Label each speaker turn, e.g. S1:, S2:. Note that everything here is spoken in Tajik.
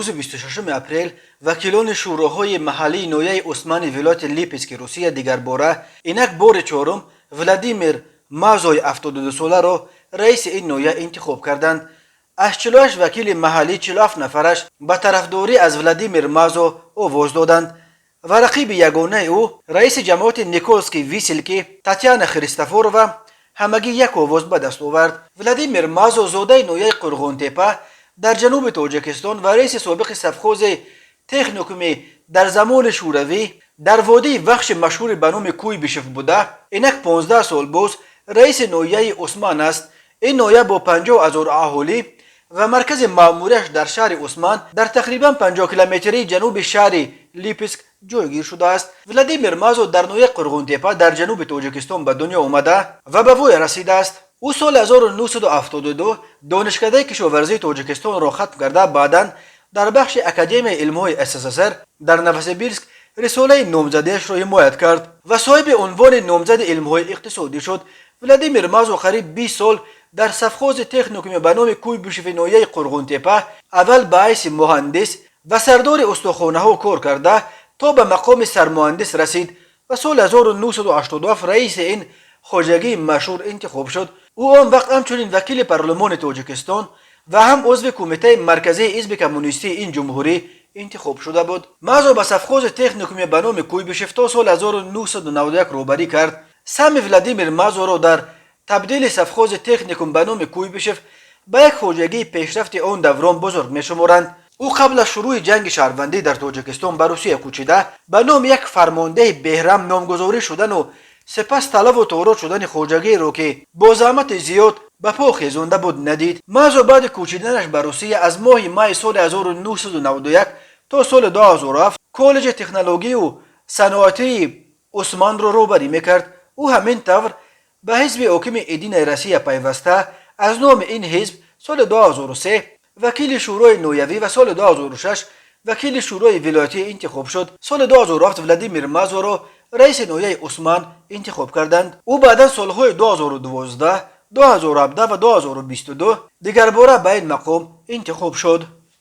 S1: Рӯзи 26 апрел вакилони шӯроҳои маҳаллии ноҳияи Усмани вилояти Липецки Русия дигарбора, инак бори чорум, Владимир Мазои 72-соларо раиси ин ноҳия интихоб карданд. Аз 48 вакили маҳаллӣ 47 нафараш ба тарафдорӣ аз Владимир Мазо овоз доданд ва рақиби ягонаи ӯ, раиси ҷамоати Николски Виселки Татьяна Христофорова, ҳамагӣ як овоз ба даст овард. Владимир Мазо зодаи ноҳияи Қурғонтепа дар ҷануби Тоҷикистон ва раиси собиқи совхози техникуми дар замони Шӯравӣ дар водии Вахши машҳури ба номи Куйбишев буда, инак 15 сол боз раиси ноҳияи Усман аст. Ин ноҳия бо 50 000 аҳолӣ ва маркази маъмурияш дар шаҳри Усман дар тақрибан 50 километрии ҷануби шаҳри Липецк ҷойгир шудааст. Владимир Мазо дар ноҳияи Қурғонтепа дар ҷануби Тоҷикистон ба дунё омада ва ба воя расидааст. Ӯ соли 1972 Донишкадаи кишоварзии Тоҷикистонро хатм карда, баъдан дар бахши Академияи илмҳои СССР дар Новосибирск рисолаи номзадиашро ҳимоят кард ва соҳиби унвони номзади илмҳои иқтисодӣ шуд. Владимир Мазо қариб 20 сол дар совхози техникуми ба номи Куйбишеви ноҳияи Қурғонтепа аввал ба ҳайси муҳандис ва сардори устохонаҳо кор карда, то ба мақоми сармуҳандис расид ва соли 1987 раиси ин хоҷагии машҳур интихоб шуд. Ӯ он вақт ҳамчунин вакили парлумони Тоҷикистон ва ҳам узви Кумитаи марказии Ҳизби коммунистии ин ҷумҳурӣ интихоб шуда буд. Мазо ба совхози техникуми ба номи Куйбишев то соли 1991 роҳбарӣ кард. Саҳми Владимир Мазоро дар табдили совхози техникум ба номи Куйбишев ба як хоҷагии пешрафти он даврон бузург мешуморанд. Ӯ қабл аз шурӯъи ҷанги шаҳрвандӣ дар Тоҷикистон ба Русия кӯчида, ба номи як фармондеҳи беҳрам номгузорӣ шудану сипас талаву тород шудани хоҷагиеро, ки бо заҳмати зиёд ба по хезонда буд, надид. Мазо баъди кӯчиданаш ба Русия аз моҳи майи соли 1991 то соли 2007 коллеҷи технологию саноатии Усманро роҳбарӣ мекард. Ӯ ҳамин тавр ба ҳизби ҳокими Единая Россия пайваста, аз номи ин ҳизб соли 2003 вакили шӯрои ноҳиявӣ ва соли 2006 вакили шӯрои вилоятӣ интихоб шуд. Соли 2007 Владимир Мазоро раиси ноҳияи Усман интихоб карданд. Ӯ баъдан солҳои 2012, 2017 ва 2022 дигарбора ба ин мақом интихоб шуд.